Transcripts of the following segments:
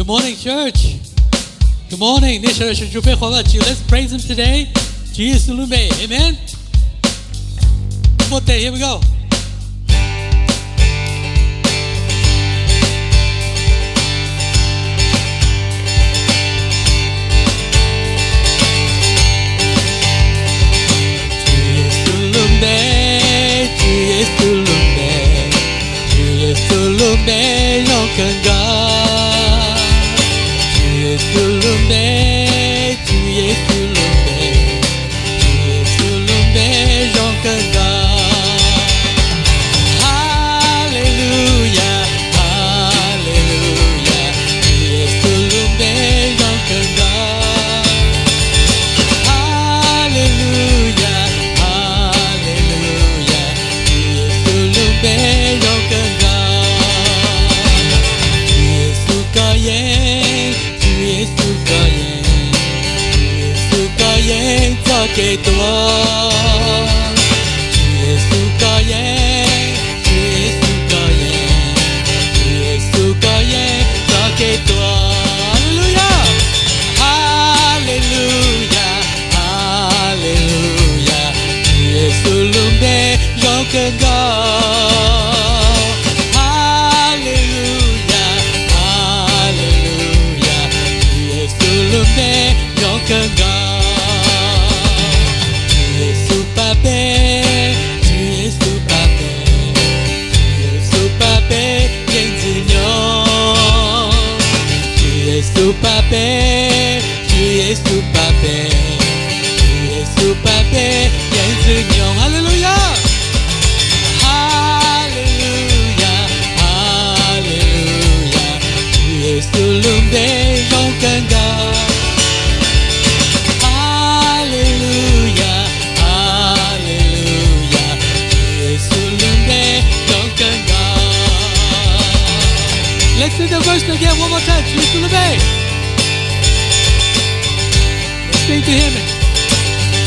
Morning, church. Good morning. Nej sawv daws sawv tsees peb qhov vaj tswv. Let's praise Him today. Tswv Yexus lub npe. Amen. Npuaj tes, here we go. Tswv Yexus lub npe, Tswv Yexus lub npe, Tswv Yexus lub npe zoo kawg nkaus. Tswv Yexus lub npe, Tswv Yexus lub npe, Tswv Yexus lub npe zoo kawg nkaus. Hallelujah, hallelujah, Tswv Yexus lub npe zoo kawg nkaus. Hallelujah, hallelujah, Tswv Yexus lub npe zoo kawg nkaus. Tswv Yexus koj yeej, Tswv Yexus koj yeej, Tswv Yexus koj yeej txoj kev tuag. Tswv Yexus koj yeej, Tswv Yexus koj yeej, Tswv Yexus koj yeej txoj kev tuag. Hallelujah, hallelujah, hallelujah, Tswv Yexus lub npe zoo kawg nkaus. Hallelujah, hallelujah, Tswv Yexus lub npe zoo kawg nkaus. Tswv Yexus pab peb, Tswv Yexus pab peb, Tswv Yexus pab peb yeej ntxwg nyoog. Tswv Yexus pab peb, Tswv Yexus pab peb, Tswv Yexus pab peb yeej ntxwg nyoog. Hallelujah, hallelujah, hallelujah, Tswv Yexus lub npe zoo kawg nkaus. Hallelujah, hallelujah, Tswv Yexus lub npe zoo kawg nkaus. Let's sing the verse again one more time. Tswv Yexus lub npe. Let's sing to Him.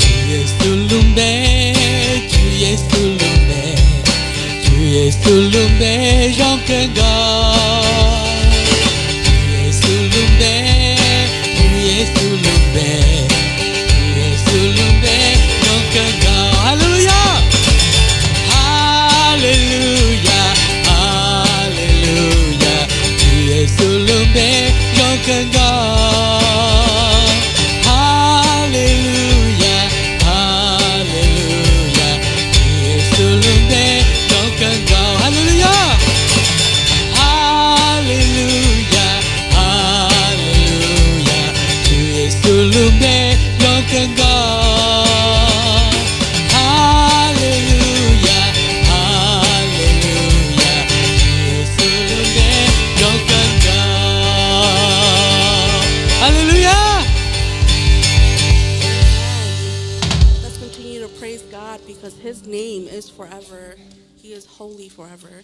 Tswv Yexus lub npe, Tswv Yexus lub npe, Tswv Yexus lub npe zoo kawg nkaus. Tswv Yexus lub npe, Tswv Yexus lub npe, Tswv Yexus lub npe zoo kawg nkaus. Hallelujah, hallelujah, hallelujah, Tswv Yexus lub npe zoo kawg nkaus. Hallelujah, hallelujah, Tswv Yexus lub npe zoo kawg nkaus. Hallelujah, hallelujah, hallelujah, Tswv Yexus lub npe zoo kawg nkaus. Hallelujah, hallelujah, Tswv Yexus lub npe zoo kawg nkaus. Hallelujah. Let's continue to praise God because His name is forever. He is holy forever.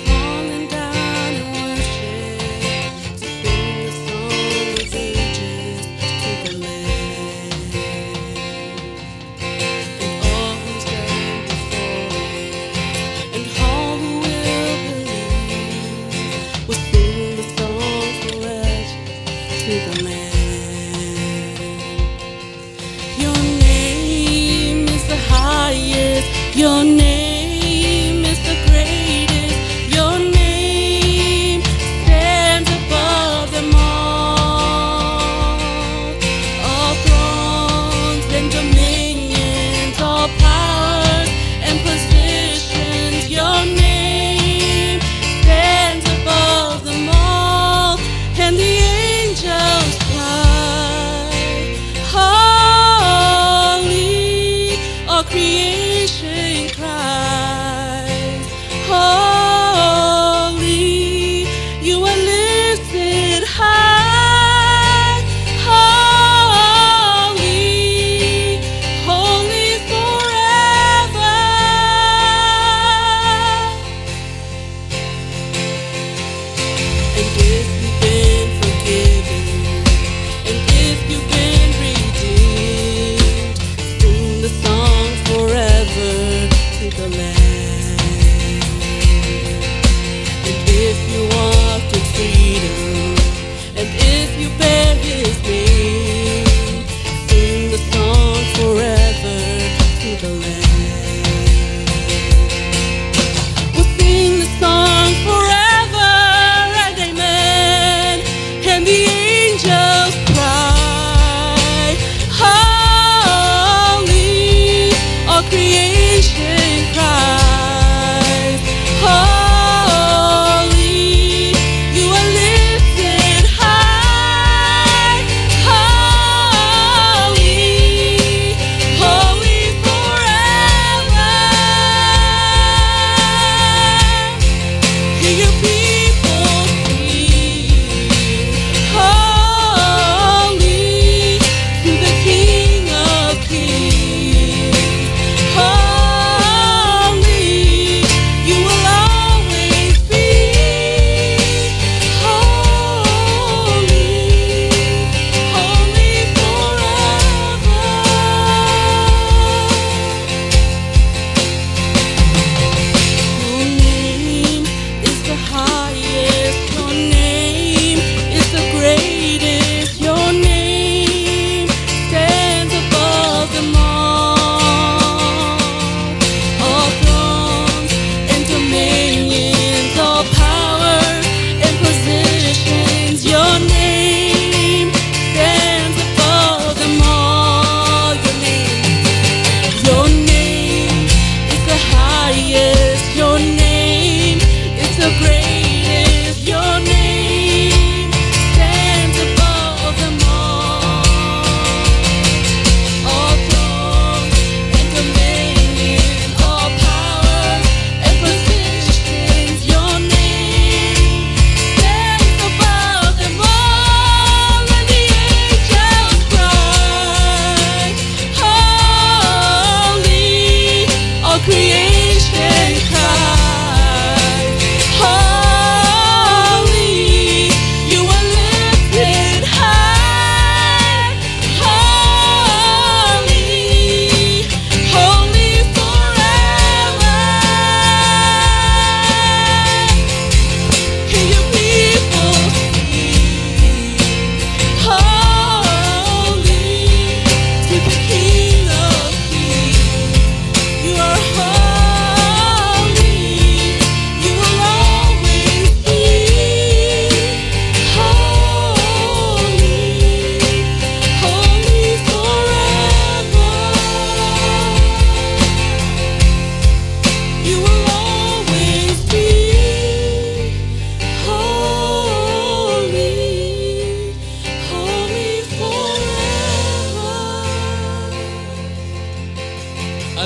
Falling down in worship to sing the song of ages to the Lamb. And all who stand before Him, and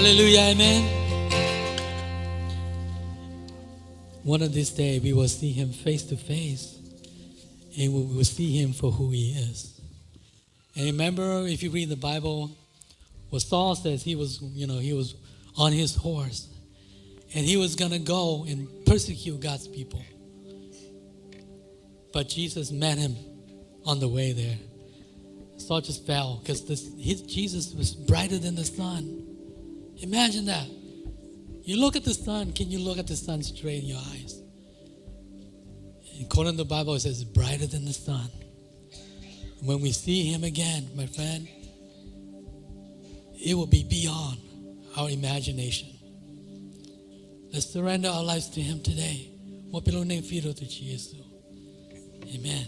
Hallelujah, amen. One of these days, we will see him face to face, and we will see him for who he is. And remember, if you read the Bible, what Saul says, he was, you know, he was on his horse, and he was gonna go and persecute God's people. But Jesus met him on the way there. Saul just fell because this, his, Jesus was brighter than the sun. Imagine that. You look at the sun, can you look at the sun straight in your eyes? According to the Bible, it says brighter than the sun. When we see him again, my friend, it will be beyond our imagination. Let's surrender our lives to him today. Muab peb lub neej fij rau tus Tswv Yexus. Amen.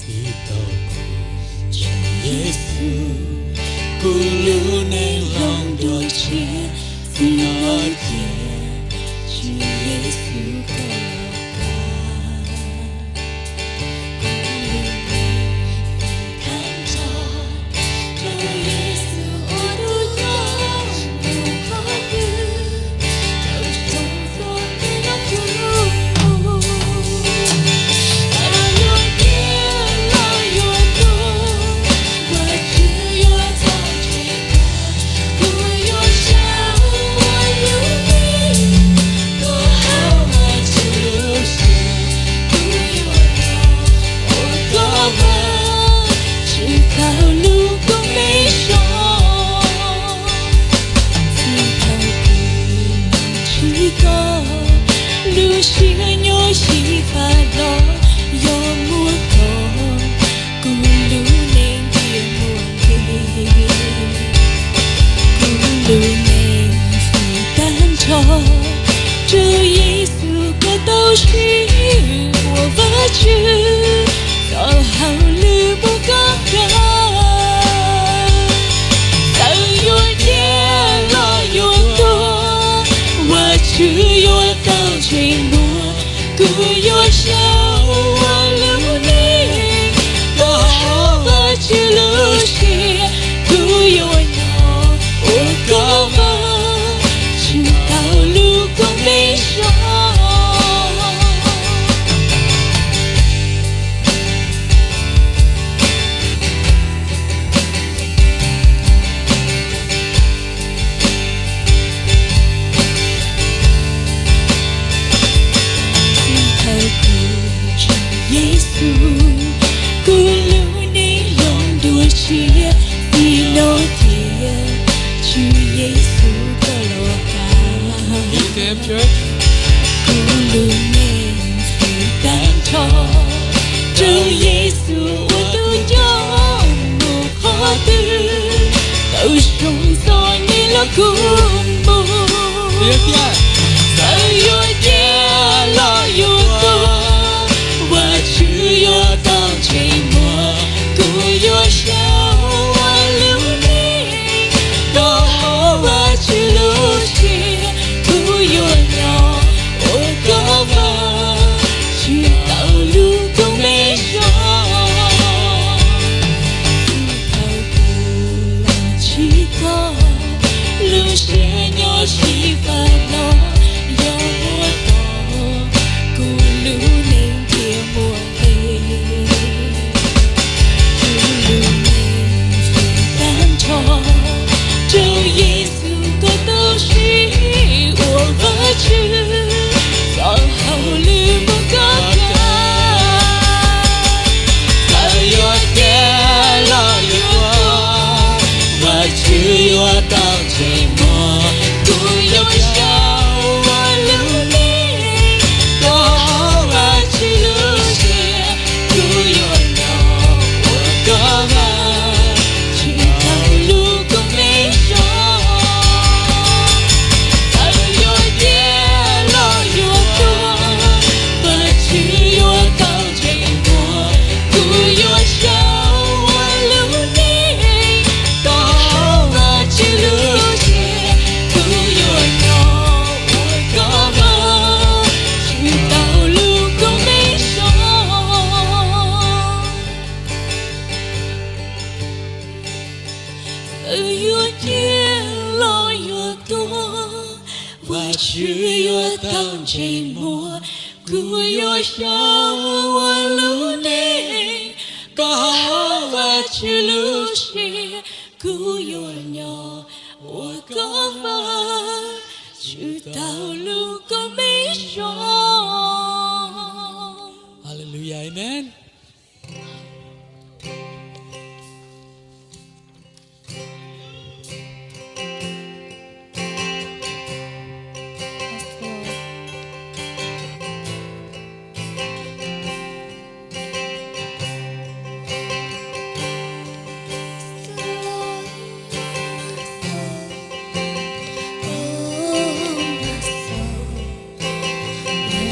Txij thaum kuv ntseeg Yexus, kuv lub neej hloov dua tshiab. Txij no cia Tswv Yexus koj los kav, kuv lub neej tag nrho rau Yexus ua tus coj mus qhov twg. Tau zoo txog kev los kuv mus, txawm yuav tiav los yuav tuag, Vajtswv yuav tau tseg kuv. Kuv yuav sau ua lub neej tuaj hauv Vajtswv lub siab, kuv yuav nyob ua koj vag tsis tau lub koob mej zog. Txij thaum kuv ntsib koj, lub siab nyob sib fab los, yog muaj koj, kuv lub neej thiaj muaj nqis. Kuv lub neej fij tag nrho rau Yexus koj tau sib ua Vajtswv txoj hauj lwm mus koj kawg. Txawm yuav tiav los yuav tuag, Vajtswv yuav tau tseg mus. Kuv yuav sau ua lub neej tuaj hauv Vajtswv lub siab, kuv yuav nyob ua koj vag tsis tau lub koob mej zog. Txij thaum kuv ntsib Yexus, kuv lub neej hloov dua tshiab. Txij no cia Tswv Yexus koj los kav, kuv lub neej fij tag nrho rau Yexus ua tus coj mus qhov twg. Tau zoo txog kev los kuv mus, txawm yuav tiav los yuav tuag, Vajtswv yuav tau tseg mus. Kuv yuav sau ua lub neej tuaj hauv Vajtswv lub siab, kuv yuav nyob ua koj vag tsis tau lub koob mej zog. Txij thaum kuv los ntsib koj, lub siab nyob sib fab los, yog muaj koj, kuv lub neej thiaj muaj nqis. Kuv lub neej fij tag nrho rau Yexus koj tau sib ua Vajtswv txoj hauj lwm mus koj kawg. Txawm yuav tiav los yuav tuag, Vajtswv yuav tau tseg mus. Kuv yuav sau ua lub neej tuaj hauv Vajtswv lub siab, kuv yuav nyob ua koj vag tsis tau lub koob mej zog. Tswv yuav tau ntsej muag, kuv yuav xyaum ua lub neej, koj hauv Vajtswv lub siab, kuv yuav nyob ua koj Vajtswv tau lub koob meej zoo. Hallelujah, amen.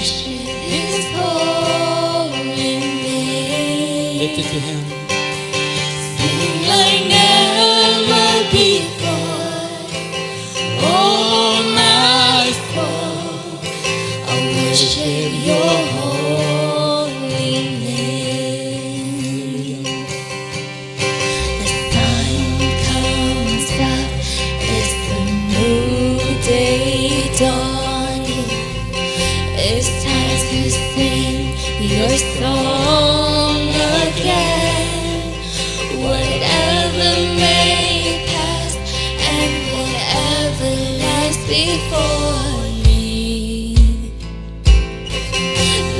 Worship His holy name. Lift it to Him. Sing like never before. Oh, my soul, I worship Your holy name. The sun comes up, it's a new day dawning. It's time to sing Your song again. Whatever may pass and whatever lies before me,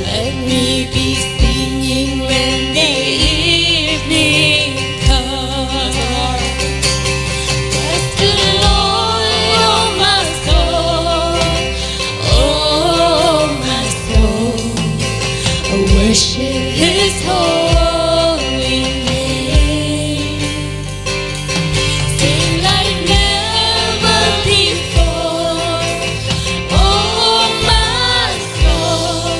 let me be singing when the evening comes. Bless the Lord, oh my soul, oh my soul, I worship His holy name. Sing like never before. Oh, my soul,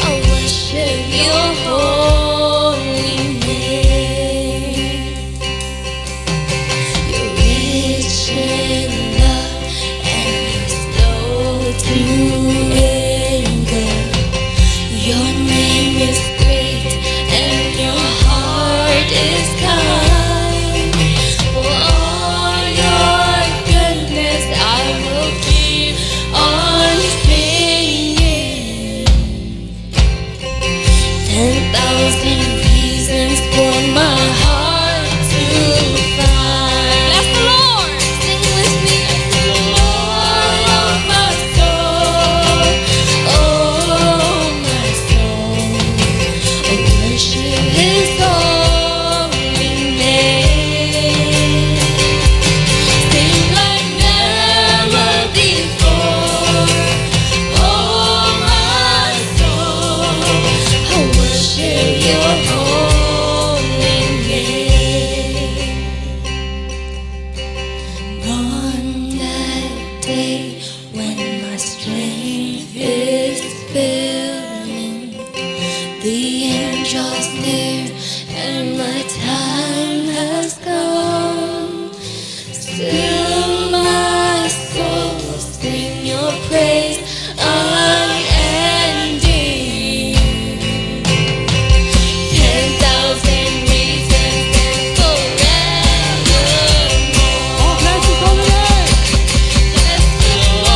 I worship Your holy name. You're rich in love and You're slow to anger. Your name is great and Your heart is kind. For all Your goodness I will keep on singing. Ten thousand reasons for my heart to find. Bless the Lord. Sing with me. Bless the Lord, oh my soul, oh my soul, I worship His holy name. Sing like never before. Oh, my soul, I worship Your holy name. On that day when my strength is failing, the end draws near and my time has come. Still my soul will sing Your praise unending. Ten thousand reasons and forevermore. Bless the Lord,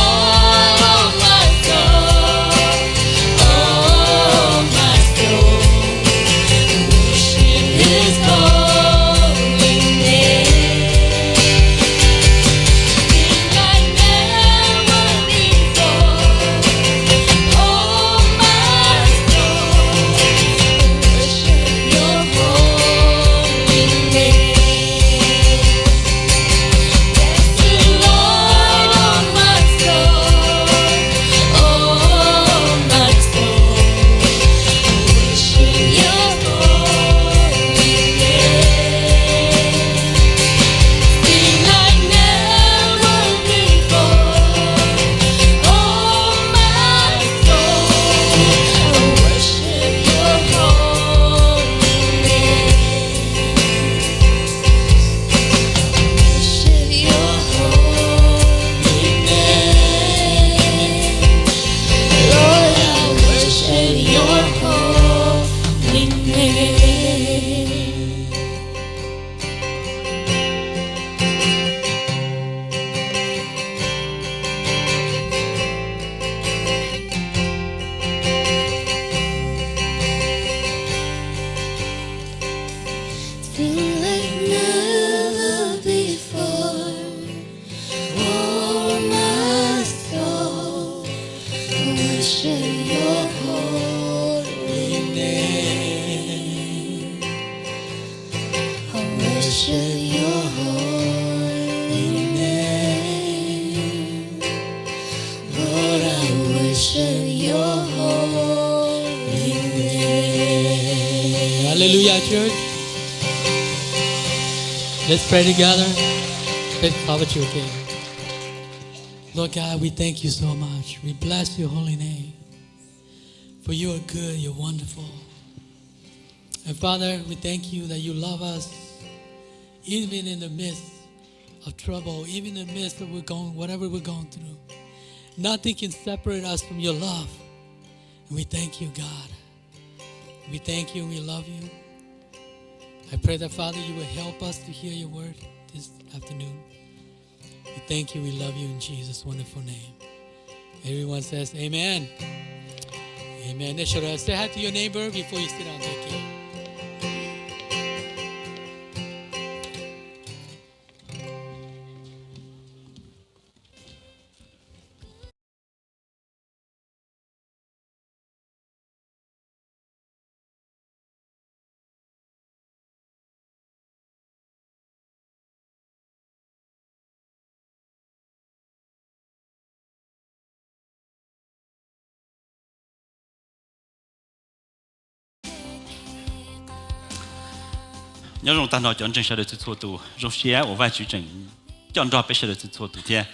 Hallelujah, church. Let's pray together. Let's cover your faith. Lord God, we thank you so much. We bless your holy name. For you are good, you're wonderful. And Father, we thank you that you love us, even in the midst of trouble, even in the midst of we're going, whatever we're going through. Nothing can separate us from your love. And we thank you, God. We thank you and we love you. I pray that, Father, you will help us to hear your word this afternoon. We thank you, we love you in Jesus' wonderful name. Everyone says, Amen. Amen. Say hi to your neighbor before you sit down. Thank you. Nyob zoo tag nrho cov ntseeg sawv daws txhua txhua tus, zoo siab uas Vajtswv tseem coj nrog peb sawv daws txhua txhua tus thiab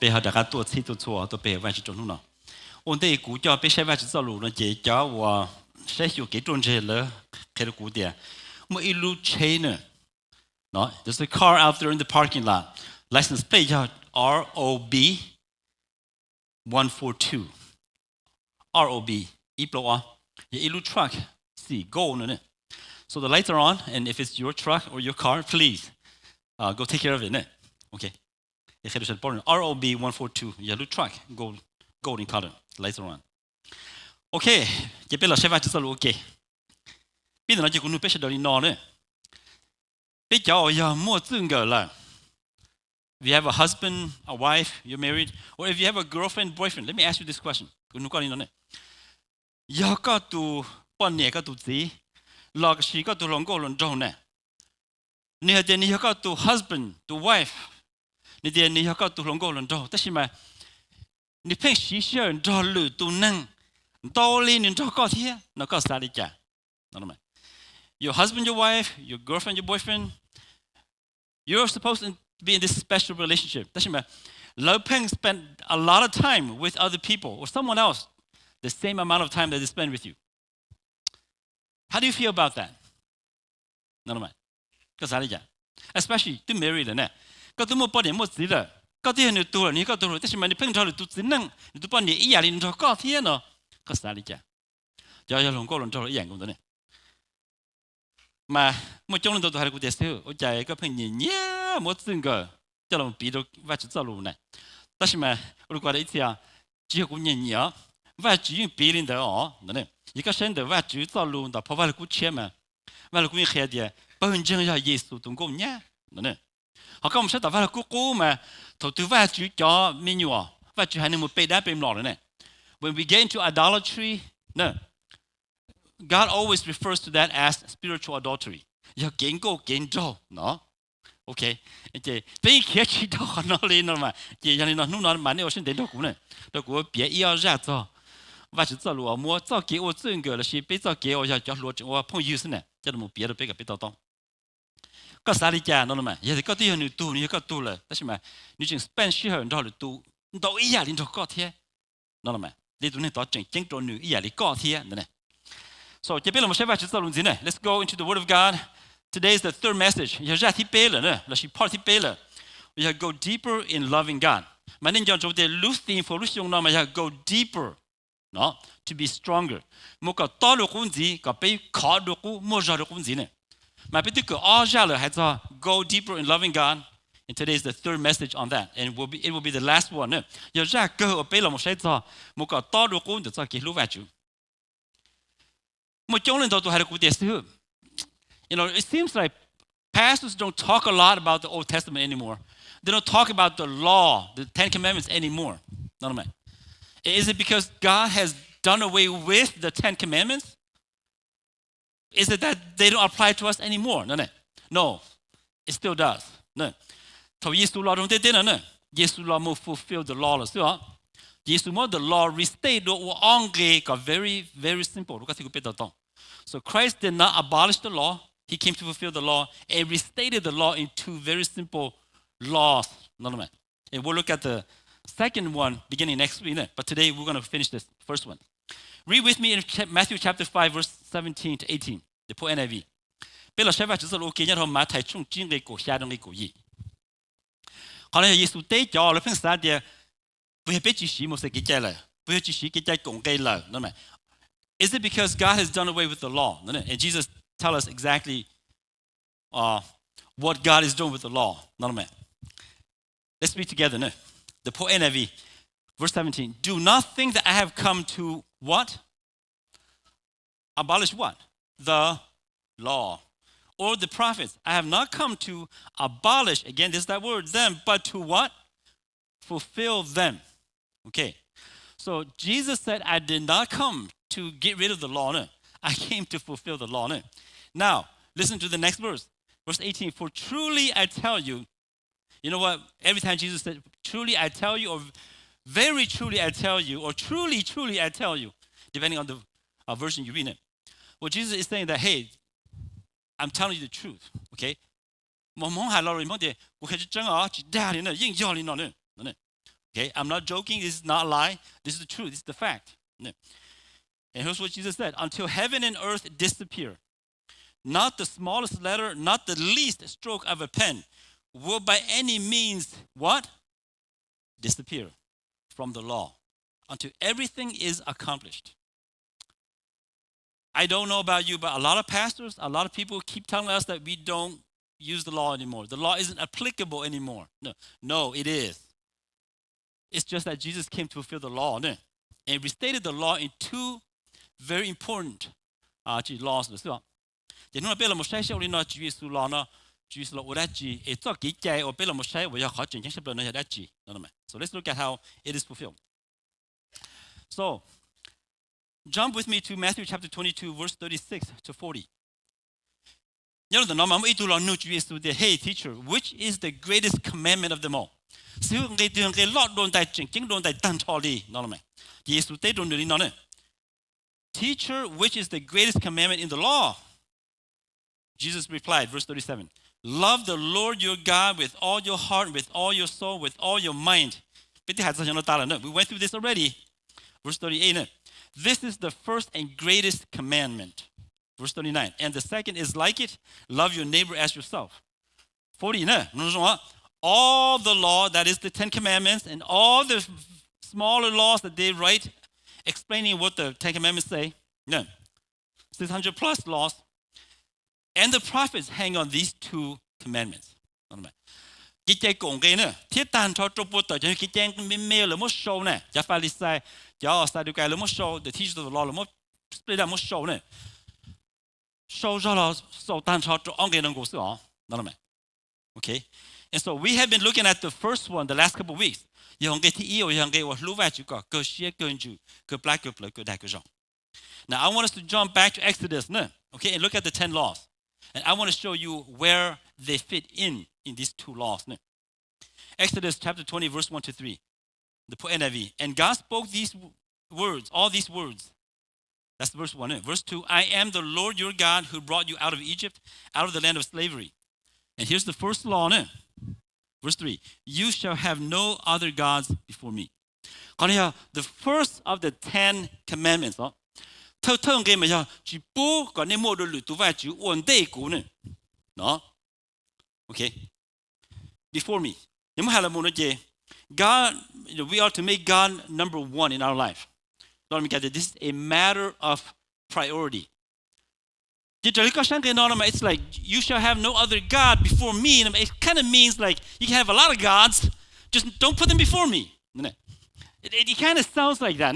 peb ho rov qab tuaj txhij tuaj txhua tuaj pe Vajtswv rau hnub no. Ua ntej kuv coj peb saib Vajtswv txoj lus no ces cov uas saib xyuas kev ruaj ntseg lawv qhia rau kuv tias muaj ib lub tsheb na, no, there's a car out there in the parking lot, license plate yog R O B one four two, R O B ib plaub ob, yog ib lub truck, xim gold no. So the lights are on, and if it's your truck or your car, please go take care of it. Okay. R O B one four two yog lub truck, gold, gold in color, lights are on. Ok, ces peb los saib Vajtswv txoj lus ua ke. Peb ntawm no ces kuv nug peb sawv daws li no na. Peb cov uas yog muaj txij nkawm lawm, if you have a husband, a wife, you're married, or if you have a girlfriend, boyfriend, let me ask you this question. Kuv nug koj li no ne. Yog koj tus poj niam koj tus txiv, los sis koj tus hluas nkauj hluas nraug na, nws hais tias nws yog koj tus husband, tus wife, nws tias nws yog koj tus hluas nkauj hluas nraug, tab sis mas nws pheej siv sij hawm nrog lwm tus neeg ntau li nws nrog koj thiab no, koj xav li cas? Your husband, your wife, your girlfriend, your boyfriend, you're supposed to be in this special relationship, tab sis mas lawv pheej spend a lot of time with other people or someone else the same amount of time that they spend with you. How do you feel about that? Koj xav li cas? Especially twb married lawm na, koj twb muaj poj niam muaj txiv lawm, koj twb yog nws tug lawm, nws yog koj tug lawm, tab sis mas nws pheej nrog lwm tus txiv neej, lwm tus poj niam ib yam li nrog koj thiab no, koj xav li cas? Cov yog hluas nkauj hluas nraug ib yam nkaus ntawd ne. Mas muaj coob leej ntau tus hais rau kuv tias, xib hwb, ua cas koj pheej nyiam nyiam muab txij nkawm coj los piv rau Vajtswv txoj lus na. Tab sis mas ua li kuv hais ib txhia, tsis yog kuv nyiam nyiam, Vajtswv yeej piv li ntawd os. Yog koj saib ntawm Vajtswv txoj lus ntawm phau Vajluskub tshiab mas, Vajluskub yeej qhia tias Pawg Ntseeg yog Yexus tus nkauj nyab. Ho koj mus saib tom Vajluskub qub mas, thaum twg Vajtswv cov me nyuam, Vajtswv haiv neeg mus pe dab pe mlom lawm ne, when we get into idolatry, God always refers to that as spiritual adultery, yog kev nkauj kev nraug no. Ok, peb yeej khiav tsis dhau qhov no li no mas, ces yog li no hnub no mas nej ua siab ntev nrog kuv na, rau kuv piav ib ob zaj txog Vajtswv txoj lus uas muab txoj kev ua txij nkawm lossis peb txoj kev uas yog cov hluas tseem ua phooj ywg xwb na, coj los piav rau peb kom peb to taub. Koj xav li cas no los mas, yog tias koj twb yog nws tug, nws yog koj tug lawm, tab sis mas nws tseem spend sij hawm nrog lwm tus ntau ib yam li nrog koj thiab no los mas, li tus neeg tod tseem ceeb rau nws ib yam li koj thiab ntawd ne. So ces peb los saib Vajtswv txoj lus ntxiv na. Let's go into the Word of God. Today is the third message, yog zaj thib peb lawm na, lossis part thib peb lawm, yog go deeper in loving God. Mas nej nco ntsoov tias lub theme for lub xyoo no mas yog go deeper, no, to be stronger, mus kom tob dua qub ntxiv, kom peb khov dua qub, muaj zog dua qub ntxiv na. Mas peb twb kawm ob zaj lawm hais txog go deeper in loving God, and today is the third message on that, and will be, it will be the last one na. Yog zaj kawg uas peb los mus saib txog mus kom tob dua qub ntawm txoj kev hlub Vajtswv. Muaj coob leej ntau tus hais rau kuv tias, xib hwb, you know, it seems like pastors don't talk a lot about the Old Testament anymore. They don't talk about the law, the Ten Commandments anymore. Is it because God has done away with the Ten Commandments? Is it that they don't apply to us anymore? No, no. It still does. Thaum Yexus los rau ntiaj teb no na, Yexus los mus fulfill the law lawm xwb os. Ces Yexus muab the law restate dua ua ob nqe kom very, very simple rau koj thiab kuv peb tau tau. So Christ did not abolish the law, he came to fulfill the law and restated the law in two very simple laws. No, no, man. And we'll look at the second one beginning next week, but today we're going to finish this first one. Read with me in Matthew chapter five, verse seventeen to eighteen, the poor N I V. Peb los saib Vajtswv txoj lus ua ke nyob rau Mathais tshooj tsib nqe kaum xya rau nqe kaum yim. Qhov no yog Yexus teb cov lawv pheej xav tias, puas yog peb tsis siv Mauxes kev cai lawm, puas yog tsis siv kev cai kaum nqe lawm no? Is it because God has done away with the law? And Jesus tell us exactly uh, what God is doing with the law. No, no, man. Let's read together. No? The poor N I V, verse seventeen. Do not think that I have come to what? Abolish what? The law or the prophets. I have not come to abolish, again, this is that word, them, but to what? Fulfill them. Okay. So Jesus said, I did not come to get rid of the law. No? I came to fulfill the law. No? Now, listen to the next verse. Verse eighteen, for truly I tell you, you know what? Every time Jesus said, truly I tell you, or very truly I tell you, or truly, truly I tell you, depending on the uh, version you read it. Well, Jesus is saying that, hey, I'm telling you the truth, okay? Mas Hmoob hais los Hmoob tias, kuv qhia tseeb tseeb os, tsis dag li no, yeej yog li no. Okay, I'm not joking, this is not a lie, this is the truth, this is the fact. And here's what Jesus said, until heaven and earth disappear, not the smallest letter, not the least stroke of a pen will by any means what? Disappear from the law until everything is accomplished. I don't know about you, but a lot of pastors, a lot of people keep telling us that we don't use the law anymore. The law isn't applicable anymore. No, no, it is. It's just that Jesus came to fulfill the law, no? And restated the law in two very important uh, laws. Ces hnub no peb los mus saib seb ua li no Tswv Yexus los no, Tswv Yexus los ua dab tsi, es txoj kev cai uas peb los mus saib uas yog qhov tseem ceeb tshaj plaws no yog dab tsi. So let's look at how it is fulfilled. So, jump with me to Matthew chapter twenty-two, verse thirty-six to forty. Nyob rau ntawm no mas muaj ib tug los nug Tswv Yexus tias, hey teacher, which is the greatest commandment of them all? Xib hwb, nqe twg nqe loj dua ntais, tseem ceeb dua ntais tag nrho li no? Ces Yexus teb rau nws li no ne, teacher, which is the greatest commandment in the law? Jesus replied, verse thirty-seven, love the Lord your God with all your heart, with all your soul, with all your mind. Peb twb hais txog no tas lawm, no? We went through this already. Verse thirty-eight, no? This is the first and greatest commandment. Verse thirty-nine, and the second is like it, love your neighbor as yourself. Forty, no? All the law, that is the Ten Commandments, and all the smaller laws that they write explaining what the Ten Commandments say, no? Six hundred plus laws, and the prophets hang on these two commandments. Kev cai kaum nqe na, thiab tag nrho rau puas tawm cov kev cai me me lawv muab sau na, cov Falixais, cov Xadukais lawv muab sau, the teachers of the law lawv muab split up muab sau na. Sau zog los xaus tag nrho rau ob nqe no nkaus xwb os. Okay. And so we have been looking at the first one the last couple of weeks. Yog nqe thib ib uas yog nqe uas hlub Vajtswv kom kawg siab kawg ntsws kawg plab kawg plawv kawg dag kawg zog. Now I want us to jump back to Exodus, no? Okay, and look at the ten laws. And I want to show you where they fit in in these two laws, no? Exodus chapter twenty, verse one to three. The N I V. And God spoke these words, all these words. That's verse one, eh? Verse two, I am the Lord your God who brought you out of Egypt, out of the land of slavery. And here's the first law, eh? Verse three, you shall have no other gods before me. Qhov no yog the first of the Ten Commandments. Thawj thawj nqe mas yog tsis pub kom nej muaj dua lwm tus vaj tswv ua ntej kuv ne. No. Okay. Before me. Yog muab hais los mus no ces God, you know, we are to make God number one in our life. Los Meskas tias this is a matter of priority. Ces raws li koj saib nqe no no mas it's like you shall have no other god before me. It kind of means like you can have a lot of gods, just don't put them before me. It, it kind of sounds like that,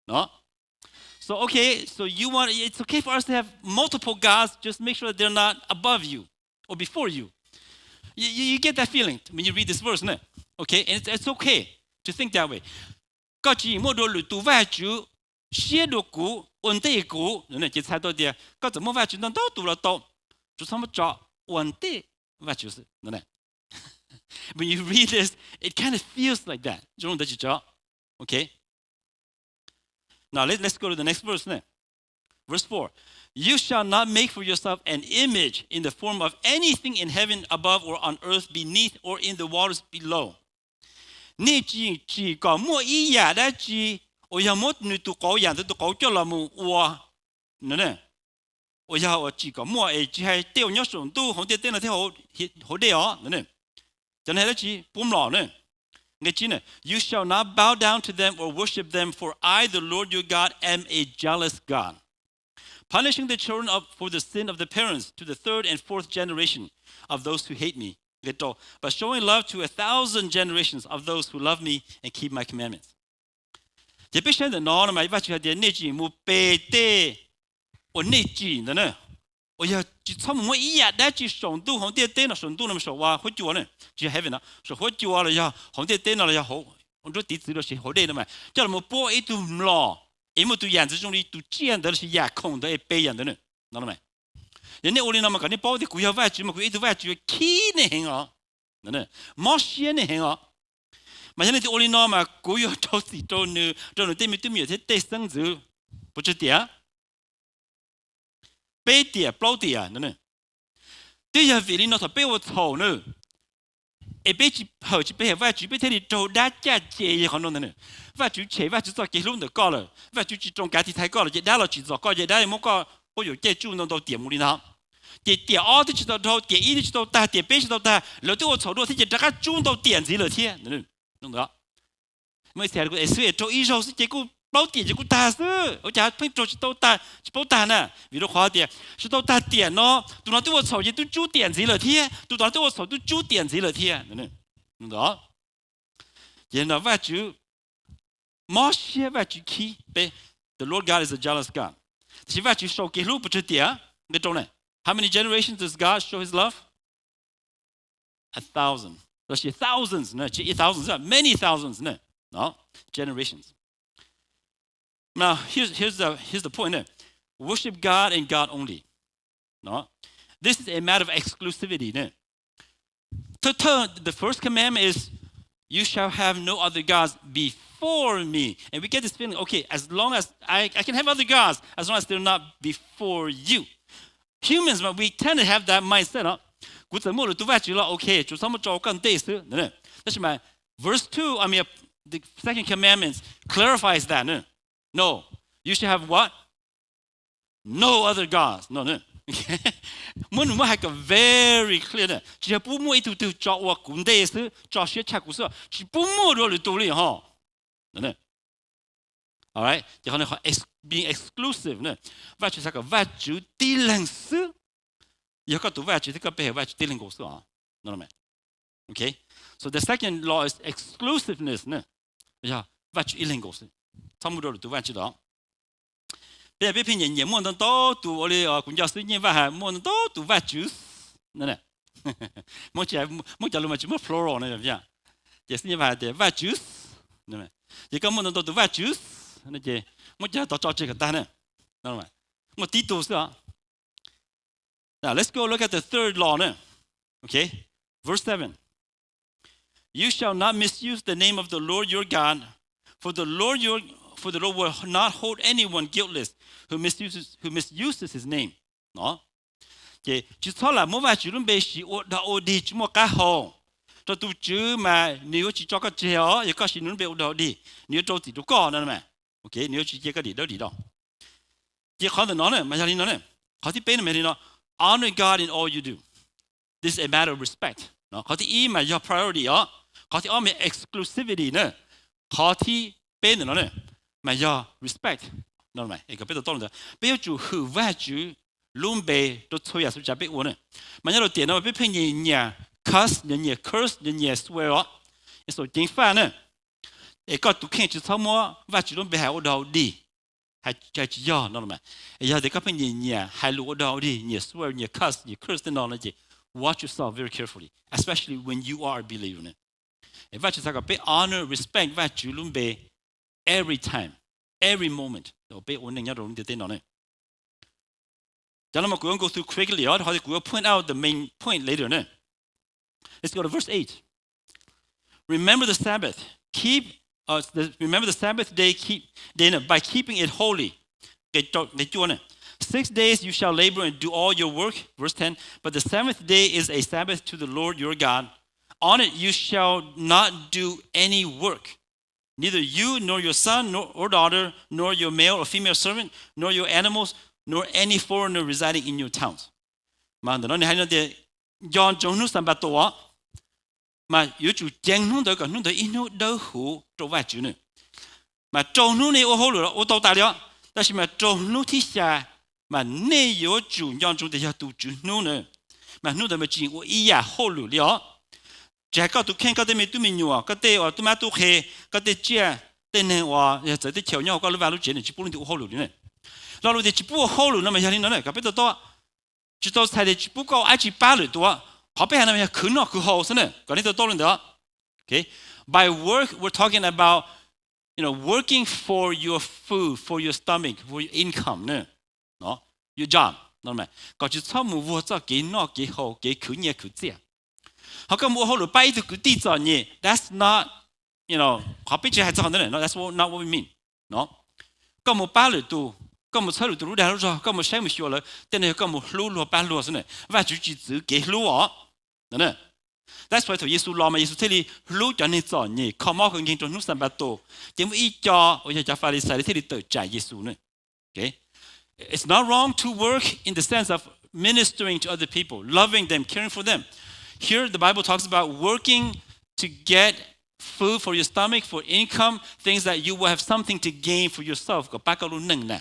no? So okay, so you want, it's okay for us to have multiple gods, just make sure that they're not above you or before you. You, you, you get that feeling when you read this verse, no? Okay, and it's, it's okay to think that way. Koj tsis muaj dua lwm tus vaj tswv siab dua kuv ua ntej kuv, ces txhais tau tias koj txawm muaj vaj tswv ntau ntau tus los tau, tsuas txhob muab tso ua ntej Vajtswv xwb. When you read this, it kind of feels like that. Zoo ntawd tsis tso? Okay. Now let, let's go to the next verse. Verse four. You shall not make for yourself an image in the form of anything in heaven above or on earth beneath or in the waters below. Nej tsis tsim kom muaj ib yam dab tsi uas yog muab nws tus qauv yam ntawd tus qauv coj los mus ua, uas yog uas tsim kom muaj es tsis hais tej uas nyob saum ntuj hauv ntiaj teb no thiab hauv dej os. Cov no dab tsi pub mlom ne? Nqe tsib ne, You shall not bow down to them or worship them, for I, the Lord your God, am a jealous God, punishing the children of, for the sin of the parents to the third and fourth generation of those who hate me. Nqe rau, but showing love to a thousand generations of those who love me and keep my commandments. Ces peb saib ntawm no no mas Vajtswv hais tias nej tsis mus pe tej uas nej tsim ntawd na, uas yog tsis txhob mus muab ib yam dab tsi saum ntuj hauv ntiaj teb no, saum ntuj no mas saum huab cua ne, tsis yog heaven no, saum huab cua los yog hauv ntiaj teb no los yog hauv nruab tiv txwv los sis hauv dej no mas coj los mus pub ib tug mlom, es muaj tus yam ntxwv zoo li tus tsiaj ntawd los sis yam khoom ntawd es pe yam ntawd no. Yog nej ua li no mas kom nej paub tias kuv yog Vajtswv mas kuv yog ib tug Vajtswv khib nej heev os, mob siab nej heev os. Mas yog leej twg ua li no mas kuv yuav rau txim rau nws, rau nws tej me tub me nyuam thiab tej xeeb ntxwv puas tsawg tiam? Peb tiam plaub tiam. Twb yog vim li no thaum peb ua txhaum na, es peb tsis hawm tsis pe hawm Vajtswv peb thiaj li raug dab caj ces yog qhov no ntag. Vajtswv tshem Vajtswv txoj kev hlub ntawm koj lawm, Vajtswv tsis roos kav tiv thaiv koj lawm ces dab los tsim txom koj, ces dab yuav muab koj quab yuam caij tsuj ntau ntau tiam mus li no. Ces tiam ob twb tsis tau dhau, tiam ib twb tsis tau tag, tiam peb tsis tau tag, lawv twb ua txhaum dua thiab ces rov qab tsub ntau tiam ntxiv lawm thiab. Muaj ib txhia es xwb es raug ib zaug xwb ces kuj plaub tiam ces kuj tag xwb, ua cas pheej raug tsis tau tag, tsis paub tag na? Vim rau qhov tias tsis tau tag tiam no, tus no twb ua txhaum ces twb tsub tiam ntxiv lawm thiab, tus no twb ua txhaum twb tsub tiam ntxiv lawm thiab. Ces no Vajtswv mob siab, Vajtswv khib peb. The Lord God is a jealous God. Tiam sis Vajtswv sau kev hlub puas tsawg tiam? Nqe rau na, How many generations does God show his love? A thousand. Los sis thousands, no, tsis thousands, many thousands, no, generations. Now, here's, here's the, here's the point, no. Worship God and God only. No? This is a matter of exclusivity, no? Third, third, the first commandment is, You shall have no other gods before me. And we get this feeling, okay, as long as I, I can have other gods, as long as they're not before you. Humans, we tend to have that mindset, no? Kuv txawm muaj lwm tus vaj tswv los ok, tsuas txhob muab tso koj ntej xwb. Tab sis mas verse two, I mean, the second commandment clarifies that, no? No, you should have what? No other gods. No, no. Muab nws muab hais kom very clear, tsis yog pub muaj ib tug twg tso ua kuv ntej xwb, tso siab tshaj kuv xwb, tsis pub muaj dua lwm tus li ho. Alright, ces qhov no being exclusive, Vajtswv xav kom Vajtswv tib leeg xwb, yog koj tus Vajtswv thiab koj pe hawm Vajtswv tib leeg nkaus xwb os. Okay, so the second law is exclusiveness, yog Vajtswv ib leeg nkaus xwb, txhob muaj dua lwm tus vaj tswv tod. Peb, peb pheej nyiam nyiam muaj ntau ntau tus, ua li kuv nco xib nyej Vaj hais muaj ntau ntau tus vaj tswv. Muab cov lus mas tsis muaj plural no, ces xib nyej Vaj hais tias vaj tswv. Ces koj muaj ntau ntau tus vaj tswv, ces muab cov tod tso tseg kom tag na. Muaj tib tug xwb os. Now, let's go look at the third law, no? Okay, verse seven. You shall not misuse the name of the Lord your God, for the Lord your, for the Lord will not hold anyone guiltless who misuses, who misuses his name. No? Ces tsis txhob lam muab Vajtswv lub npe siv ua dog ua dig tsis muaj qab hau, rau tus Tswv mas nws yuav tsis tso koj tseg os, yog koj siv nws lub npe ua dog ua dig, nws yuav rau txim rau koj no mas. Okay, nws yuav tsis cia koj dim dawb dim do. Ces qhov ntawm no na mas yog li no na. Qhov thib peb no mas yog li no, honor God in all you do. This is a matter of respect. Qhov thib ib mas yog priority os. Qhov thib ob mas exclusivity na. Qhov thib peb ntawm no na mas yog respect. Peb yuav tsum hwm Vajtswv lub npe rau txhua yam xu tsav peb ua na. Mas nyob rau tiam no peb pheej nyiam nyiam cuss, nyiam nyiam curse, nyiam nyiam swear os. Xaus ceev faj na. Es koj tus kheej tsis txhob muab Vajtswv lub npe hais ua dog ua dig, hais tsis yog no los mas. Es yog tias koj pheej nyiam nyiam hais lus ua dog ua dig, nyiam swear, nyiam cuss, nyiam curse tej no no ces watch yourself very carefully, especially when you are a believer na. Es Vajtswv xav kom peb honor, respect Vajtswv lub npe every time, every moment uas peb ua neej nyob rau lub ntiaj teb no na. Cov no mas kuv yuav go through quickly os, rau qhov tias kuv yuav point out the main point later na. Let's go to verse eight. Remember the Sabbath, keep uh, the, remember the Sabbath day, keep, day, no, by keeping it holy. Nqe cuaj na. Six days you shall labor and do all your work. Verse ten, but the seventh day is a Sabbath to the Lord your God. On it you shall not do any work, neither you nor your son nor or daughter, nor your male or female servant, nor your animals, nor any foreigner residing in your towns. Mas ntawm no nws hais no tias nco ntsoov hnub Xanpataus, mas yuav tsum ceev hnub ntawd kom hnub ntawd ib hnub dawb huv rau Vajtswv na. Mas rau hnub nej ua hauj lwm los ua tau tas li os, tab sis mas rau hnub thib xya mas nej yuav tsum nco ntsoov tias yog tus Tswv hnub na. Mas hnub ntawd mas tsis ua ib yam hauj lwm li os. Tsis hais koj tus kheej, koj tej me tub me nyuam, koj tej uas tub mab tub qhe, koj tej tsiaj, tej neeg uas yog txawv teb chaws nyob hauv koj lub vaj lub tsev nws tsis pub leej twg ua hauj lwm li na. Lo lus tias tsis pub ua hauj lwm no mas yog li no na, kom peb to taub. Tsis tau txhais tias tsis pub koj ua dab tsi pab lwm tus. Qhov peb hais no mas yog khwv noj khwv haus xwb na, kom nej to taub li ntawd. Okay? By work, we're talking about, you know, working for your food, for your stomach, for your income, no? Your job. Kom tsis txhob mus vuag txoj kev noj kev haus, kev khwv nyiaj khwv txiaj. Ho koj mus ua hauj lwm pab ib tug kwv tij txom nyem, that's not, you know, qhov peb tsis hais txog qhov ntawd, no, that's not what we mean. No? Koj mus pab lwm tus, koj mus txhawb lwm tus lub dag lub zog, koj mus saib mus xyuas lawv, tej no yog koj mus hlub luag pab luag xwb na. Vajtswv tsis txwv kev hlub os. That's why thaum Yexus los mas Yexus thiaj li hlub cov neeg txom nyem, kho mob kho nkeeg rau hnub Xanpataus, ces muaj ib co uas yog cov Falixais thiaj li tawm tsam Yexus na. Okay? It's not wrong to work in the sense of ministering to other people, loving them, caring for them. Here, the Bible talks about working to get food for your stomach, for income, things that you will have something to gain for yourself, kom pab koj lub neej na,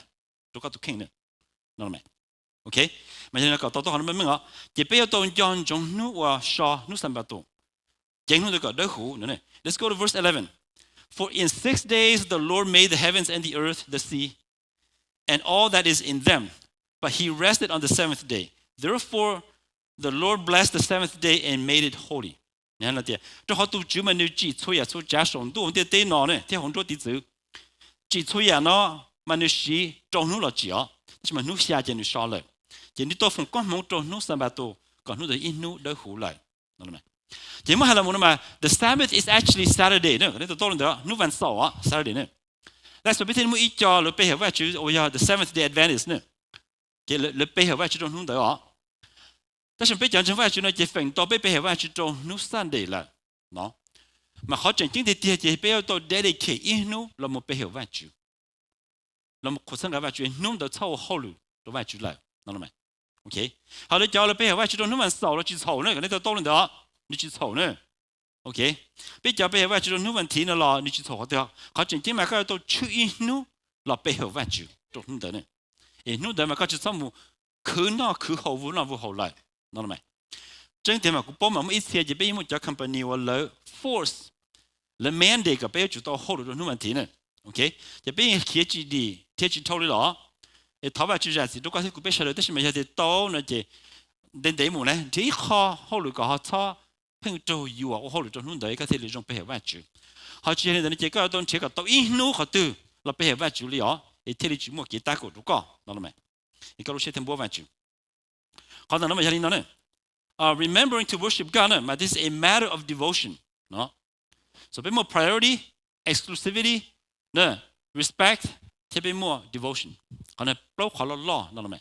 rau koj tus kheej na. Okay? Mas yog li no kom tau tau qhov no meej os, ces peb yuav tau nco ntsoov hnub uas so hnub Xanpataus, ceev hnub ntawd kom dawb huv. Let's go to verse eleven. For in six days the Lord made the heavens and the earth, the sea, and all that is in them. But he rested on the seventh day. Therefore, the Lord blessed the seventh day and made it holy. Tias, rau qhov tus Tswv mas nws tsim txhua yam txhua tsav saum ntuj hauv ntiaj teb no ne thiab hauv nruab tiv txwv. Tsim txhua yam no mas nws siv rau hnub los tsim os, tab sis mas hnub xya ces nws so lawm. Ces nws tau foom koob hmoov rau hnub Xanpataus kom hnub ntawd ib hnub dawb huv lawm. Ces muab hais los mus no mas the Sabbath is actually Saturday, nej to taub li ntawd, hnub vas xaum os, Saturday ne. That's why peb thiaj muaj ib co lawv pe hawm Vajtswv uas yog the Seventh Day Adventist ne. Ces lawv pe hawm Vajtswv rau hnub ntawd os. Tab sis peb cov ntseeg Vajtswv no ces feem ntau peb pe hawm Vajtswv rau hnub Sunday lawm. Mas qhov tseem ceeb tiag tiag ces peb yuav tau dedicate ib hnub los mus pe hawm Vajtswv, los mus qhuas txhawb nqa Vajtswv, hnub ntawd txhob ua hauj lwm rau Vajtswv lawm. Ho lawv cov lawv pe hawm Vajtswv rau hnub vas xaum los tsis txhaum na, kom nej to taub li ntawd, nws tsis txhaum na. Peb cov pe hawm Vajtswv rau hnub vas thiv no los nws tsis txhaum qhov twg. Qhov tseem ceeb mas koj yuav tau tshwj ib hnub los pe hawm Vajtswv rau hnub ntawd ne. Es hnub ntawd mas koj tsis txhob mus khwv noj khwv haus vuag noj vuag haus lawm. Tseeb tiag mas kuv paub mas muaj ib txhia ces peb yeej muaj cov company uas lawv force, lawv mandate kom peb yuav tsum tau hauj lwm rau hnub vas thiv na. Ces peb yeej khiav tsis dim thiab tsis dhau li los. Es thov Vajtswv zam txim rau koj thiab kuv peb sawv daws, tab sis mas yog tias tau no ces ntev ntev mus na, nrhiav ib qho hauj lwm kom ho txhob pheej raug yuam ua hauj lwm rau hnub ntawd koj thiaj li zoo pe hawm Vajtswv. Ho tsis yog li ntawd no ces koj yuav tau nrhiav kom tau ib hnub qhov twg los pe hawm Vajtswv li os, es thiaj li tsis muaj kev tab kaum rau koj no, es koj lub siab thiaj npuab Vajtswv. Qhov ntawm no mas yog li no ne, remembering to worship God na, mas this is a matter of devotion. So peb muaj priority, exclusivity, respect, thiab peb muaj devotion. Qhov no plaub qhov loj loj no.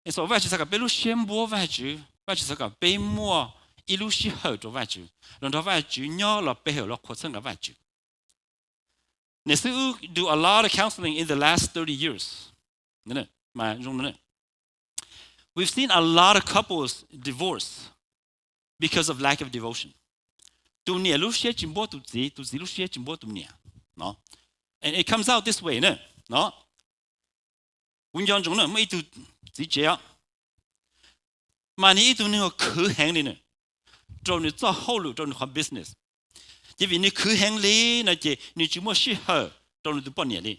So Vajtswv xav kom peb lub siab npuab Vajtswv, Vajtswv xav kom peb muaj ib lub sij hawm rau Vajtswv, los nrog Vajtswv nyob los pe hawm los qhuas txhawb nqa Vajtswv. Niam xib hwb do a lot of counseling in the last thirty years. We've seen a lot of couples divorce because of lack of devotion. Tus niam lub siab tsis npuab tus txiv, tus txiv lub siab tsis npuab tus niam. And it comes out this way na. Kuv nco ntsoov na, muaj ib tug txiv tsev, mas nws ib tug neeg uas khwv heev li na, rau nws txoj hauj lwm, rau nws qhov business. Ces vim nws khwv heev li no ces nws tsis muaj sij hawm rau nws tus poj niam li.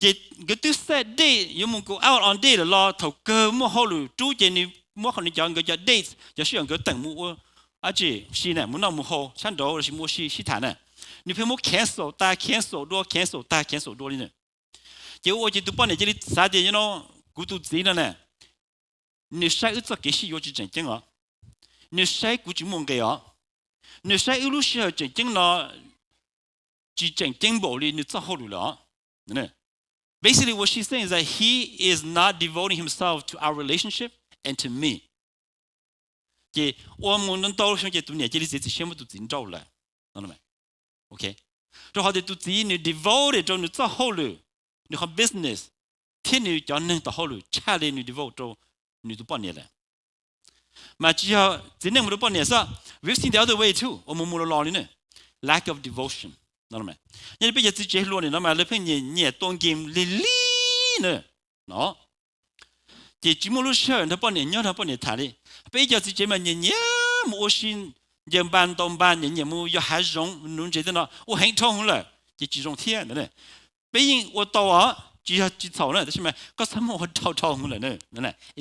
Ces nkawd twb set date yuav mus go out on date lawm los thaum kawg muaj hauj lwm rub ces nws muab nws cov, nkawd cov date, cov sij hawm nkawd teem mus ua dab tsi, si na, mus noj mus haus sab nraud lossis mus ua si sib tham na, nws pheej muab cancel tas cancel dua, cancel tas cancel dua li na. Ces ua ua ces tus poj niam cia li xav tias, you know, kuv tus txiv no na, nws saib wb txoj kev sib yuav tsis tseem ceeb os, nws saib kuv tsis muaj nqis os, nws saib wb lub sij hawm tseem ceeb no tsis tseem ceeb npaum li nws txoj hauj lwm lawm. Basically, what she's saying is that he is not devoting himself to our relationship and to me. Ces ua mus ntau xyoo ces tus niam cia li txiav txim siab muab tus txiv nrauj lawm. Rau qhov tias tus txiv nws devoted rau nws txoj hauj lwm, nws qhov business, thiab nws cov neeg tau hauj lwm tshaj li nws devote rau nws tus poj niam lawm. Mas tsis yog txiv neej mus rau poj niam xwb, we've seen the other way too, uas mus mus los los li ne, lack of devotion. Yog li peb cov txiv tsev hluas nim no mas lawv pheej nyiam nyiam tua game lig lig na, no, ces tsis muaj lub sij hawm nrog poj niam nyob nrog poj niam tham li. Peb cov txiv tsev mas nyiam nyiam mus ua si, ncaws npas ntaus npas, nyiam nyiam mus yos hav zoov nuv ntses tej no, ua heev dhau hwv lawm ces tsis zoo thiab ntag. Peb yeej ua tau os, tsis yog tsis txhaum na, tab sis mas koj txhob muab ua dhau dhau hwv lawm,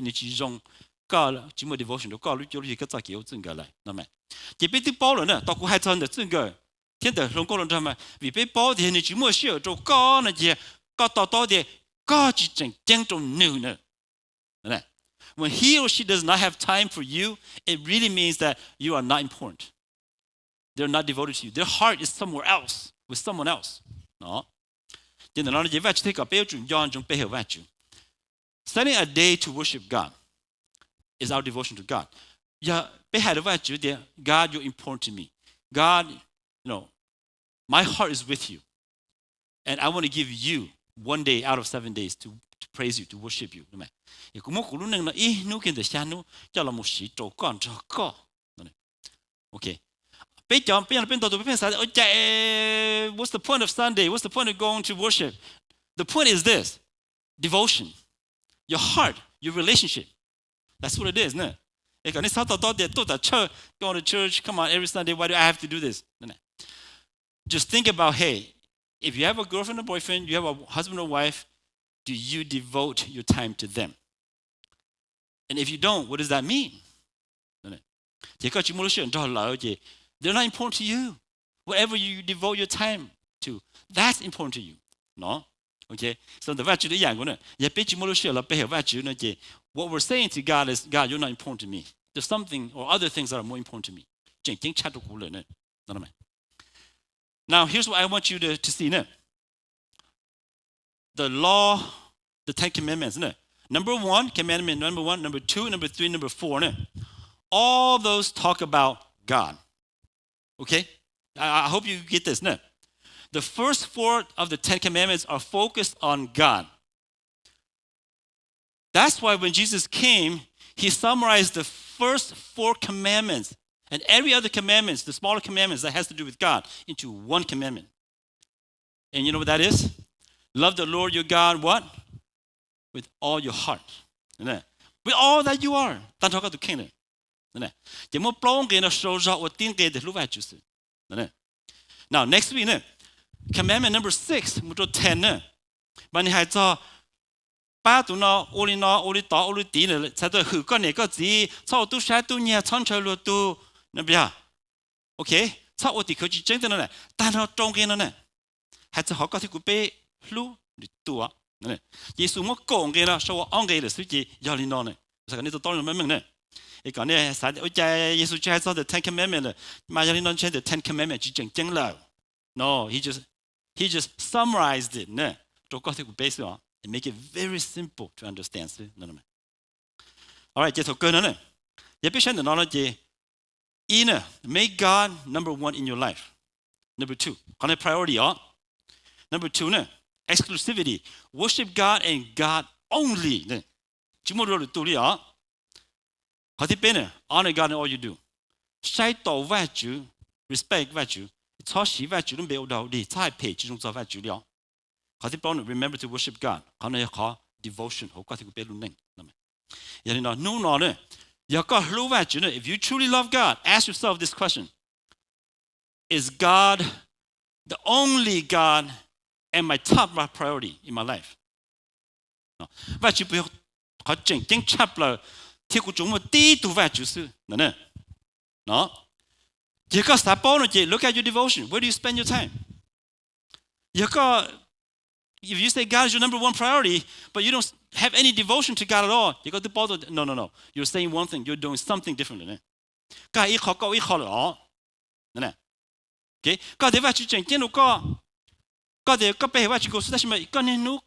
nws tsis zoo, koj tsis muaj devotion rau koj lub cuab lub yig, koj txoj kev ua txij nkawm lawm no. Ces peb twb paub lawm na, tau kuv hais txog ntawm txij nkawm thiab ntawm hluas nkauj hluas nraug mas vim peb paub tias nws tsis muaj sij hawm rau koj no ces koj to taub tias koj tsis tseem ceeb rau nws na. When he or she does not have time for you, it really means that you are not important. They're not devoted to you. Their heart is somewhere else, with someone else. Ces ntawm no ces Vajtswv thiaj kom peb yuav tsum nco ntsoov pe hawm Vajtswv. Setting a day to worship God is our devotion to God. Yog peb hais rau Vajtswv tias, God, you're important to me. God, you know, my heart is with you. And I want to give you one day out of seven days to, to praise you, to worship you. Kuv muab kuv lub neej no ib hnub kiag ntawm xya hnub coj los mus siv rau koj nrog koj. Peb cov, peb yog peb ntau tus peb pheej xav, ua cas, what's the point of Sunday? What's the point of going to worship? The point is this, devotion, your heart, your relationship. That's what it is, ne. Es kom nej txhob to taub tias tuaj tom church, going to church, come on, every Sunday, why do I have to do this? Just think about, hey, if you have a girlfriend or boyfriend, you have a husband or wife, do you devote your time to them? And if you don't, what does that mean? Ces koj tsis muaj lub sij hawm nrog lawv ces they're not important to you. Whatever you devote your time to, that's important to you. No? Okay. So ntawm Vajtswv ib yam nkaus na, yog peb tsis muaj lub sij hawm los pe hawm Vajtswv no ces what we're saying to God is, God, you're not important to me. There's something or other things that are more important to me. Tseem ceeb tshaj rau kuv lawm. Now, here's what I want you to, to see na. The law, the Ten Commandments na. Number one, commandment number one, number two, number three, number four na. All those talk about God. Okay? I, I hope you get this na. The first four of the Ten Commandments are focused on God. That's why when Jesus came, he summarized the first four commandments and every other commandments, the smaller commandments that has to do with God, into one commandment. And you know what that is? Love the Lord your God, what? With all your heart. With all that you are. Tag nrho koj tus kheej lawm. Ces muab plaub nqe no sau zog ua tib nqe tias hlub Vajtswv xwb. Now, next week na, commandment number six mus rau ten na, mas nws hais txog pab tus no, ua li no, ua li tod, ua li tid, txhais tau hwm koj niam koj txiv, txhob ua tub sab tub nyiag, txhob ntshaw luag tug, no yog. Okay, txhob ua tim khawv tsis tseeb tej no na, tag nrho rau nqe no na, hais txog qhov koj thiab kuv peb hlub lwm tus. Ces Yexus muab kaum nqe no sau ua ob nqe lawm xwb ces yog li no na. Kom nej to taub meej meej na. Es kom nej xav ua cas Yexus tsis hais txog the Ten Commandment lawm, mas yog li no ntshe the Ten Commandment tsis tseem ceeb lawm. No, he just, he just summarized it na, rau koj thiab kuv peb xwb os. It make it very simple to understand xwb. Alright, ces thaum kawg no na, yog peb saib ntawm no no ces, ib na, make God number one in your life. Number two, qhov no priority os. Number two na, exclusivity, worship God and God only. Tsis muaj dua lwm tus li os. Qhov thib peb na, honor God in all you do, saib taus Vajtswv, respect Vajtswv, txhob siv Vajtswv lub npe ua dog dig, txhob hais phem tsis zoo txog Vajtswv li os. Qhov thib plaub na, remember to worship God, qhov no yog qhov devotion hauv koj thiab kuv peb lub neej. Yog li no hnub no na, yog koj hlub Vajtswv na, if you truly love God, ask yourself this question: Is God the only God and my top priority in my life? Vajtswv puas yog qhov tseem ceeb tshaj plaws thiab kuv tsuas muaj tib tug Vajtswv xwb? Ces koj xav paub no ces look at your devotion. Where do you spend your time? Yog koj, if you say God is your number one priority, but you don't have any devotion to God at all, ces koj twb paub tau, no, no, no, you're saying one thing, you're doing something differently. Koj hais ib qho, koj ua ib qho lawm os. Koj tias Vajtswv tseem ceeb rau koj, Koj tias koj pe hawm Vajtswv nkaus xwb tab sis mas koj niaj hnub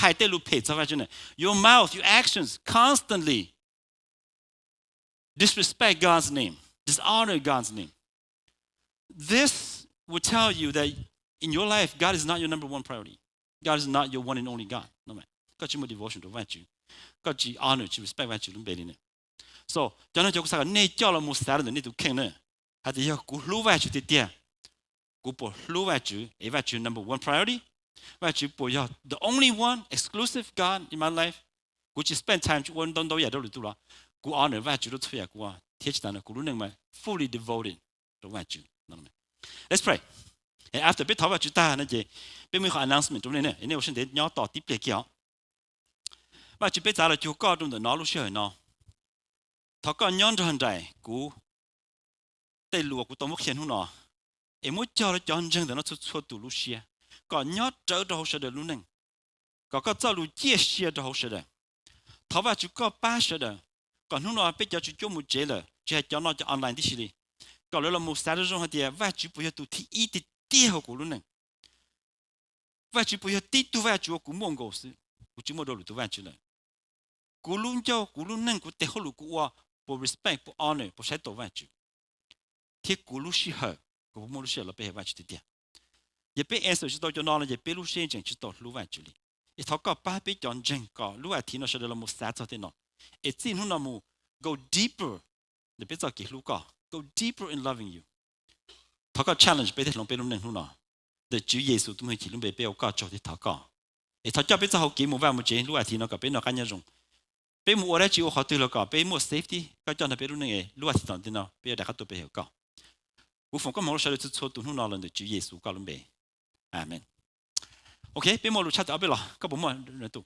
hais tej lus phem txog Vajtswv na. Your mouth, your actions constantly disrespect God's name, dishonor God's name. This will tell you that in your life, God is not your number one priority. God is not your one and only God. Koj tsis muaj devotion rau Vajtswv, koj tsis honor, tsis respect Vajtswv lub npe li na. So cov no cov kuv xav kom nej coj los mus xav rau ntawm nej tus kheej na, hais tias yog kuv hlub Vajtswv tiag tiag, kuv puas hlub Vajtswv, es Vajtswv number one priority? Vajtswv puas yog the only one exclusive God in my life? Kuv tsis spend time, tsis ua ntau ntau yam rau lwm tus los kuv honor Vajtswv rau txhua yam kuv ua thiab tsis tas no kuv lub neej mas fully devoted rau Vajtswv? Let's pray. After peb thov Vajtswv tag no ces peb muaj ib qho announcement rau nej, nej ua siab ntev nyob tos tib pliag kiag os. Vajtswv, peb txav los cuag koj rau ntawm no lub sij hawm no. Thov koj nyob nrog nraim kuv tej lus uas kuv tau muab qhia hnub no, es muab cog rau cov ntseeg ntawm no txhua txhua tus lub siab, kom nyob rawv rau hauv sawv daws lub neej, kom koj txoj lus ciaj sia rau hauv sawv daws. Thov Vajtswv koj pab sawv daws, kom hnub no peb cov tswv cuab mus tsev lawm, tsis hais cov no cov online tib si li, kom lawv los mus xav zoo zoo hais tias Vajtswv puas yog tus thib ib tiag tiag hauv kuv lub neej? Vajtswv puas yog tib tug Vajtswv uas kuv muaj nkaus xwb, kuv tsis muaj dua lwm tus Vajtswv lawm? Kuv lub ncauj, kuv lub neej, kuv tes hauj lwm kuv ua puas respect, puas honor, puas saib taus Vajtswv? Thiab kuv lub sij hawm, kuv puas muaj lub sij hawm los pe hawm Vajtswv tiag tiag? Yog peb answer tsis tau cov no no ces peb lub siab tseem tsis tau hlub Vajtswv li. Es thov koj pab peb cov ntseeg kom lub as thiv no sawv daws los mus xav txog tej no, es txij hnub no mus go deeper ntawm peb txoj kev hlub koj, go deeper in loving you. Thov koj challenge peb thiab hloov peb lub neej hnub no. Ntawm Tswv Yexus tus me hwj chim lub npe peb ua koj tsaug thiab thov koj. Es thov coj peb txoj hau kev mus vaj mus tsev lub as thiv no kom peb noj qab nyob zoo. Peb mus ua dab tsi ua qhov twg los kom peb muaj safety, koj coj nrog peb lub neej es lub as thiv tom ntej no peb yuav daim qab tuaj pe hawm koj. Kuv foom koob hmoov rau sawv daws txhua txhua tus hnub no los ntawm Tswv Yexus koj lub npe. Amees. Ok, peb muaj lus tshaj tawm ob peb los, koj puas muaj tus?